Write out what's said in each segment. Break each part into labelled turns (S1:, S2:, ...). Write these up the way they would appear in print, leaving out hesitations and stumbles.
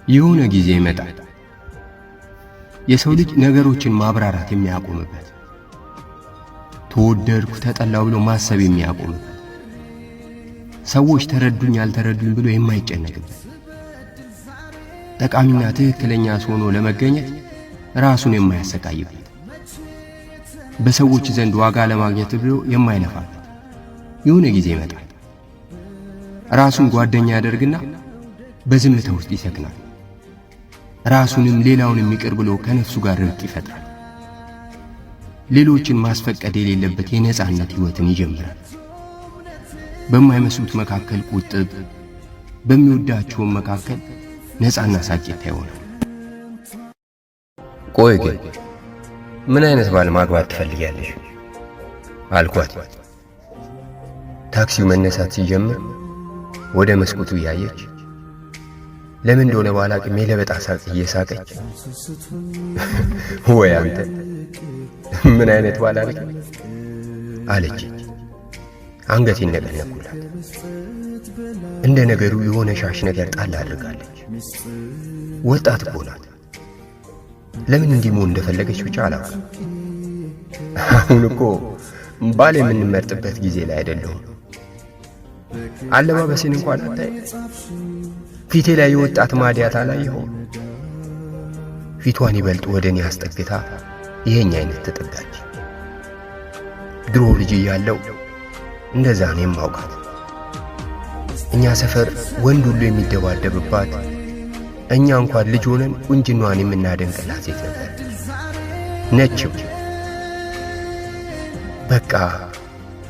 S1: የሆነ ጊዜ ይመጣል የሰው ልጅ ነገሮችን ማብራራት የሚያቆምበት፣ ተወደድኩ ተጠላው ብሎ ማሰብ የሚያቆምበት፣ ሰዎች ተረዱኝ አልተረዱኝ ብሎ የማይጨነቅበት፣ ጠቃሚና ትክክለኛ ሰው ሆኖ ለመገኘት ራሱን የማያሰቃይበት፣ በሰዎች ዘንድ ዋጋ ለማግኘት ብሎ የማይለፋበት የሆነ ጊዜ ይመጣል። ራሱን ጓደኛ ያደርግና በዝምታ ውስጥ ይሰክናል። ራሱንም ሌላውንም ይቅር ብሎ ከነፍሱ ጋር እርቅ ይፈጥራል። ሌሎችን ማስፈቀድ የሌለበት የነጻነት ሕይወትን ይጀምራል። በማይመስሉት መካከል ቁጥብ፣ በሚወዳቸውም መካከል ነፃና ሳቂታ ይሆናል። ቆይ ግን ምን አይነት ባል ማግባት ትፈልጊያለሽ? አልኳት። ታክሲው መነሳት ሲጀምር ወደ መስኮቱ እያየች ለምን እንደሆነ ባላቅም የለበጣ ሳቅ እየሳቀች ወይ አንተ ምን አይነት ባል አልክ አለች። አንገቴን ነቀነቅኩላት። እንደ ነገሩ የሆነ ሻሽ ነገር ጣል አድርጋለች። ወጣት እኮ ናት። ለምን እንዲህ መሆን እንደፈለገች ብቻ አላውቅም። አሁን እኮ ባል የምንመርጥበት ጊዜ ላይ አይደለሁም። አለባበሴን እንኳን አታይ። ፊቴ ላይ የወጣት ማዲያት አላየኸውም? ፊቷን ይበልጥ ወደ እኔ አስጠግታ ይሄኝ አይነት ተጠጋች። ድሮ ልጅ እያለሁ እንደዛ ነው የማውቃት። እኛ ሰፈር ወንድ ሁሉ የሚደባደብባት፣ እኛ እንኳን ልጅ ሆነን ቁንጅናዋን የምናደንቅላት ሴት ነበር። ነችም። በቃ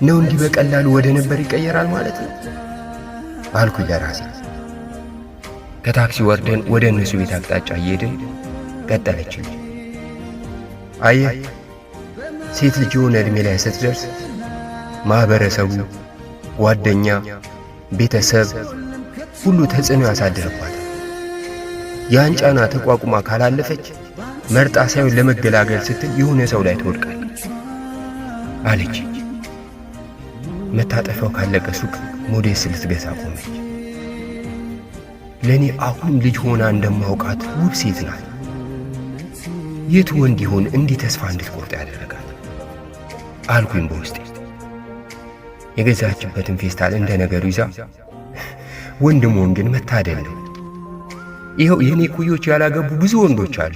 S1: ነው እንዲህ በቀላሉ ወደ ነበር ይቀየራል ማለት ነው አልኩኝ ለራሴ። ከታክሲ ወርደን ወደ እነሱ ቤት አቅጣጫ እየሄድን ቀጠለችልኝ። አየህ፣ ሴት ልጅ የሆነ ዕድሜ ላይ ስትደርስ ማኅበረሰቡ፣ ጓደኛ፣ ቤተሰብ ሁሉ ተጽዕኖ ያሳድርባታል። ያን ጫና ተቋቁማ ካላለፈች መርጣ ሳይሆን ለመገላገል ስትል የሆነ ሰው ላይ ትወድቃለች አለች። መታጠፊያው ካለቀ ሱቅ ሞዴስ ልትገዛ ቆመች። ለእኔ አሁንም ልጅ ሆና እንደማውቃት ውብ ሴት ናት። የቱ ወንድ ይሆን እንዲህ ተስፋ እንድትቆርጥ ያደረጋት አልኩኝ በውስጤ። የገዛችበትን ፌስታል እንደ ነገሩ ይዛ ወንድ መሆን ግን መታደል ነው። ይኸው የእኔ ኩዮች ያላገቡ ብዙ ወንዶች አሉ።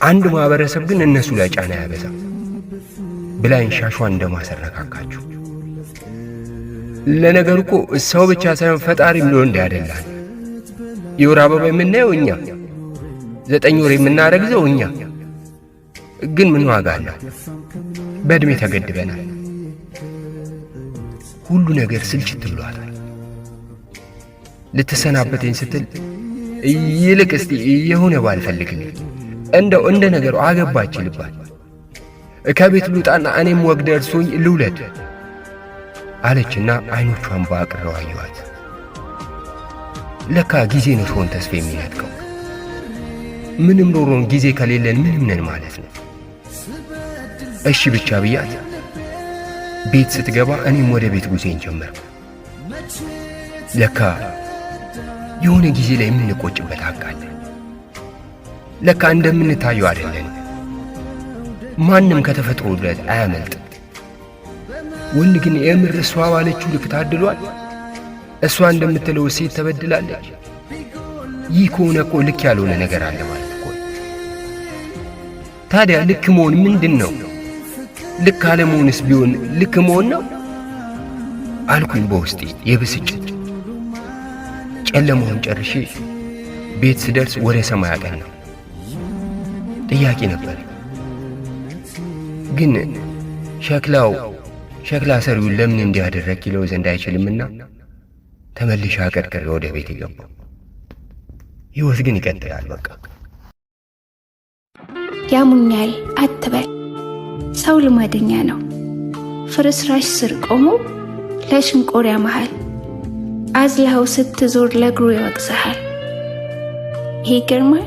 S1: አንድ ማኅበረሰብ ግን እነሱ ላይ ጫና ያበዛ ብላኝ ሻሿን እንደማሰረካካችሁ። ለነገሩ እኮ ሰው ብቻ ሳይሆን ፈጣሪም ለወንድ ያደላል። የወር አበባ የምናየው እኛ፣ 9 ወር የምናረግዘው እኛ። ግን ምን ዋጋ አለው? በዕድሜ ተገድበናል። ሁሉ ነገር ስልችት ብሏታል። ልትሰናበተኝ ስትል ይልቅ እስቲ የሆነ ባል ፈልግልኝ፣ እንደው እንደ ነገሩ አገባች ልባል፣ ከቤት ልውጣና እኔም ወግ ደርሶኝ ልውለድ አለችና አይኖቿን በአቅርረው አየኋት። ለካ ጊዜ ነው ሰውን ተስፋ የሚነጥቀው። ምንም ኖሮን ጊዜ ከሌለን ምንም ነን ማለት ነው። እሺ ብቻ ብያት ቤት ስትገባ እኔም ወደ ቤት ጉዜን ጀመርኩ። ለካ የሆነ ጊዜ ላይ የምንቆጭበት ሐቅ አለ። ለካ እንደምንታየው አይደለን። ማንም ከተፈጥሮ ውልደት አያመልጥም። ወንድ ግን የምር እሷ ባለችው ልክ ታድሏል። እሷ እንደምትለው ሴት ተበድላለች። ይህ ከሆነ እኮ ልክ ያልሆነ ነገር አለ ማለት እኮ። ታዲያ ልክ መሆን ምንድን ነው? ልክ አለመሆንስ ቢሆን ልክ መሆን ነው አልኩኝ በውስጤ የብስጭት። ጨለማውን ጨርሼ ቤት ስደርስ ወደ ሰማይ አቀናሁ። ጥያቄ ነበር ግን ሸክላው ሸክላ ሰሪውን ለምን እንዲያደረግ ይለው ዘንድ አይችልምና ተመልሼ አቀርቅሬ ወደ ቤት የገባሁ። ሕይወት ግን ይቀጥላል። በቃ
S2: ያሙኛል አትበል። ሰው ልማደኛ ነው። ፍርስራሽ ስር ቆሞ ለሽንቆር ያመሃል። አዝለኸው ስትዞር ለእግሩ ይወቅስሃል። ይሄ ይገርማል።